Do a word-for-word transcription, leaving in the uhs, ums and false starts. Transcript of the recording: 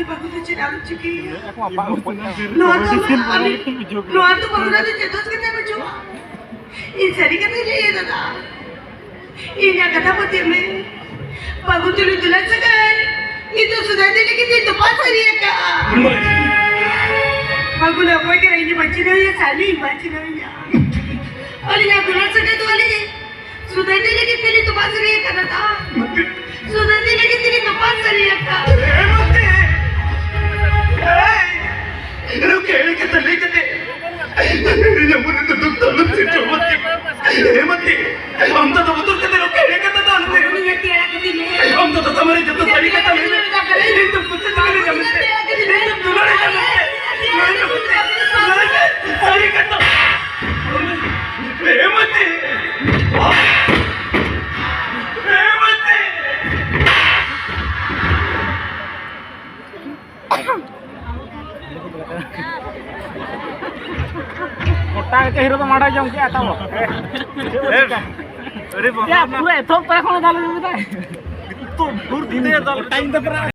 ᱵᱟᱹᱵᱩ ᱫᱚ ᱪᱮᱫ ᱟᱞᱚᱢ ᱪᱤᱠᱟᱹᱭᱟ᱾ ᱱᱚᱣᱟ ᱫᱚ ᱟᱢᱟᱜ ᱟᱹᱰᱤ, ᱱᱚᱣᱟ ᱫᱚ ᱵᱟᱹᱵᱩ ᱫᱚ ᱪᱮᱫ ᱦᱚᱸ ᱪᱤᱠᱟᱹ ᱵᱟᱹᱱᱩᱜᱼᱟ᱾ ᱤᱧ ᱥᱟᱹᱨᱤ ᱠᱟᱛᱷᱟᱧ ᱞᱟᱹᱭ ᱫᱟᱫᱟ᱾ ᱤᱧᱟᱜ ᱠᱟᱛᱷᱟ ᱯᱟᱹᱛᱭᱟᱹᱜ ᱢᱮ᱾ ᱵᱟᱹᱵᱩ ᱛᱩᱞᱩᱡ ᱫᱩᱞᱟᱹᱲ ᱥᱟᱹᱜᱟᱹᱭ ᱤᱧ ᱫᱚ ᱥᱩᱫᱷᱟᱹ ᱤᱫᱤ ᱞᱟᱹᱜᱤᱫ ᱤᱧ ᱛᱚᱯᱟ ᱥᱟᱹᱨᱤ ᱟᱠᱟᱫᱼᱟ᱾ ᱵᱟᱹᱵᱩ ᱫᱚ ᱚᱠᱚᱭ ᱠᱟᱱᱟᱭ? ᱤᱧ ᱫᱚ ᱵᱟᱹᱧ ᱪᱤᱱᱦᱟᱹᱣᱮᱭᱟ, ᱥᱟᱹᱨᱤ ᱵᱟᱹᱧ ᱪᱤᱱᱦᱟᱹᱣᱮᱭᱟ᱾ ᱟᱹᱞᱤᱧᱟᱜ ᱫᱩᱞᱟᱹᱲ ᱥᱟᱹᱜᱟᱹᱭ ᱫᱚ ᱟᱹᱞᱤᱧ ᱥᱩᱫᱷᱟᱹ ᱤᱫᱤ ᱞᱟᱹᱜᱤᱫ ᱛᱮᱞᱤᱧ ᱛᱚᱯᱟ ᱥᱟᱹᱨᱤ ᱟᱠᱟᱫᱟ᱾ ᱥᱩᱫᱷᱟᱹ ᱤᱫᱤ ᱞᱟᱹᱜᱤᱫ ᱛᱮᱞᱤᱧ ᱛᱚᱯᱟ ᱥᱟᱹᱨᱤ ᱟᱠᱟᱫᱟ᱾ ᱮ ᱢᱟᱹᱛᱤ! ᱮᱭ! ᱱᱚᱝᱠᱟ ᱮᱲᱮ ᱠᱟᱛᱷᱟ ᱞᱟᱹᱭ ᱠᱟᱛᱮ ᱤᱧᱟᱜ ᱢᱚᱱᱮ ᱫᱚ ᱫᱩᱠ ᱛᱮ ᱟᱞᱚᱢ ᱥᱮᱴᱮᱨ ᱢᱟᱹᱛᱤ᱾ ᱮ ᱢᱟᱹᱛᱤ! ᱟᱢ ᱫᱚ ᱵᱚᱛᱚᱨ ᱠᱟᱛᱮ ᱱᱚᱝᱠᱟ ᱮᱲᱮ ᱠᱟᱛᱷᱟ ᱫᱚ ᱟᱞᱚᱢ ᱞᱟᱹᱭᱟ᱾ ᱟᱢ ᱫᱚ ᱫᱟᱫᱟ ᱢᱟᱨᱮ ᱡᱚᱛᱚ ᱥᱟᱹᱨᱤ ᱠᱟᱛᱷᱟ ᱞᱟᱹᱭ ᱢᱮ᱾ ᱤᱧ ᱫᱚ ᱠᱩᱥᱤ ᱛᱮᱜᱮ ᱞᱟᱹᱭ ᱢᱮ᱾ ᱤᱧ ᱫᱚ ᱫᱩᱞᱟᱹᱲ ᱤᱧ ᱢᱮ᱾ ᱞᱟᱹᱭ ᱢᱮ ᱢᱟᱹᱛᱤ᱾ ᱞᱟᱹᱭ ᱢᱮ᱾ ᱥᱟᱹᱨᱤ ᱠᱟᱛᱷᱟ᱾ ᱮ ᱢᱟᱹᱛᱤ! ᱮ ᱢᱟᱹᱛᱤ! ᱜᱚᱴᱟ ᱜᱮ ᱦᱤᱨᱳ ᱫᱚ ᱢᱟᱰᱟ ᱡᱚᱢ ᱠᱮᱜᱼᱟ ᱛᱟᱵᱚ᱾ ᱟᱹᱰᱤ ᱭᱟ, ᱵᱚᱫᱱᱟᱢ᱾ ᱯᱩᱨᱟᱹ ᱮᱛᱚᱦᱚᱵ ᱛᱚᱨᱟ ᱠᱷᱚᱱ ᱫᱟᱞ ᱟᱹᱜᱩ ᱠᱮᱫᱟᱭ᱾ ᱱᱤᱛᱚᱜ ᱵᱷᱳᱨ ᱛᱮ ᱫᱟᱞ ᱴᱟᱭᱤᱢ ᱫᱚ ᱯᱩᱨᱟᱹ